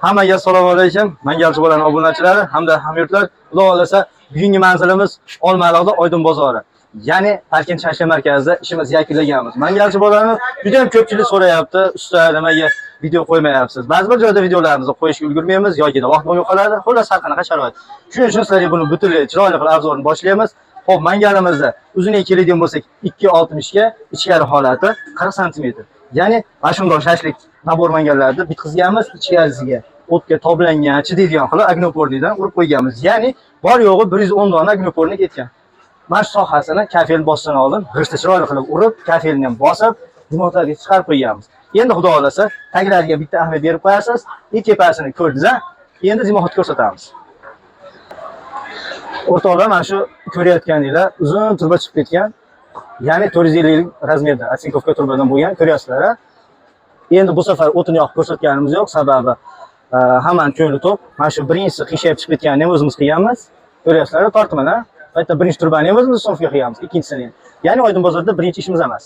Hammaga assalomu alaykum. Mangalchi bolani obunachilari hamda hamyurtlar. Xudo xohlasa, bugungi manzilimiz Olmaliqda Oydin bozori. Ya'ni Parkent shashka markazida ishimiz yakunlaganmiz. Mangalchi bolani juda ham ko'pchilik so'rayapti, usta nimaga video qo'ymayapsiz? Ba'zi bir joyda videolarimizni qo'yishga ulgurmaymiz yoki vaqt bo'lmay qoladi. Xullas, har qanaqa sharoit. Shuning uchun sizlarga buni butunlay chiroyli qilib обзор ini boshlaymiz. Xo'p, mangalimizda uzunligi keladigan bo'lsak 2.60 ga, ichkari holati 40 sm. Ya'ni mana shundoq shashlik набор mangallarni bitqizganmiz, ichkarisiga o'tga toblangan, chidaydigan qilib огнеупорный dan urib qo'yganmiz. Ya'ni bor yo'g'i 110 dona огнеупорный ketgan. Mana shu sohasini kafel bosishdan oldin g'ishtni chiroyli qilib urib, kafelni ham bosib, дымоход larga chiqarib qo'yganmiz. Endi xudo xohlasa, taglariga bitta ahamiyat berib qo'yasiz, и tepasini ko'rdingiz, a? Endi дымоход ko'rsatamiz. O'rtoqlar, mana shu ko'rayotganinglar uzun truba chiqib ketgan. Ya'ni 450 размер da оцинковка trubadan bo'lgan, ko'ryapsizlar, a? Endi bu safar o'tini yoqib ko'rsatganimiz yo'q, sababi hammani ko'ngli to'q. Mana shu birinchisi qiyshayib chiqib ketganini ham o'zimiz qilganmiz. Ko'ryapsizlar, tortmana. Bitta birinchi trubani ham o'zimiz установка qilganmiz, ikkinchisini ham. Ya'ni Oydin bozorda birinchi ishimiz emas.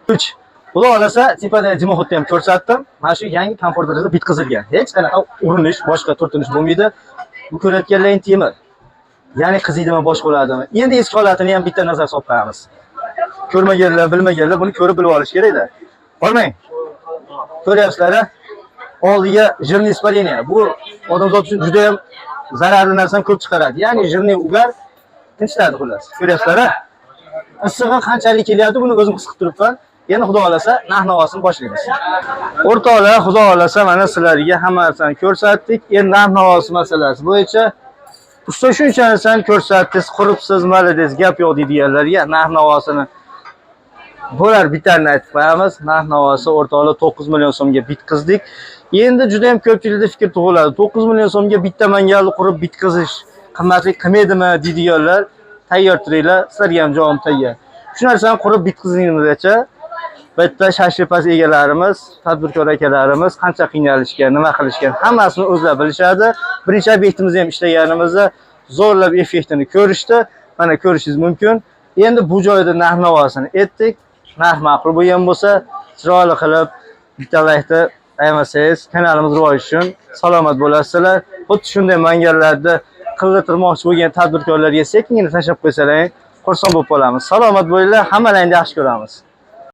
3. Xudo xohlasa, tepada дымоход ni ham ko'rsatdim. Mana shu yangi komfortlarda bitqizilgan. Hech qanaqa urinish, boshqa turtinish bo'lmaydi. Bu ko'rayotganlaring temir. Ya'ni qiziydimi, boshqa bo'ladimi? Endi eski holatini ham bitta nazar solib qo'yamiz. Ko'rmaganlar, bilmaganlar buni ko'rib bilib olish kerakda. Qolmang. Ko'ryapsizlar, a? Oldiga жирный испарение. Bu odamzod uchun juda ham zararli narsani ko'p chiqaradi. Ya'ni жирный угар tinchitadi xullas. Ko'ryapsizlar, a? Issig'i qanchalik kelyapti, buni o'zim his qilib turibman. Endi xudo xohlasa, narx navosini boshlaymiz. O'rtoqlar, xudo xohlasa, mana sizlarga hamma narsani ko'rsatdik. Endi narx navosi masalasi bo'yicha usta shuncha narsani ko'rsatdingiz, quribsiz, молодец, gap yo'q deydiganlarga narx navosini bo'lar bittarini aytib qo'yamiz. Narx navosi o'rtoqlar 9 million so'mga bitqizdik. Endi juda ham ko'pchilikda fikr tug'iladi. 9 million so'mga bitta mangalni qurib bitqizish qimmatlik qilmaydimi deydiganlar tayyor turinglar, sizlarga ham javobim tayyor. Shu narsani qurib bitqizganimizgacha bitta shashlik egalarimiz, tadbirkor akalarimiz qancha qiynalishgan, nima qilishgan, hammasini o'zlari bilishadi. Birinchi obyektimizni ham ishlaganimizda zo'rlab effektini ko'rishdi. Mana ko'rishingiz mumkin. Endi bu joyda narx navosini aytdik. Narx ma'qul bo'lgan bo'lsa, chiroyli qilib bitta laykni ayamasangiz, kanalimiz rivoji uchun salomat bo'lasizlar. Xuddi shunday mangallarda qildirmoqchi bo'lgan tadbirkorlarga sekingina tashlab qo'ysalaring, xursand bo'lib qolamiz. Salomat bo'linglar, hammalaringni yaxshi ko'ramiz.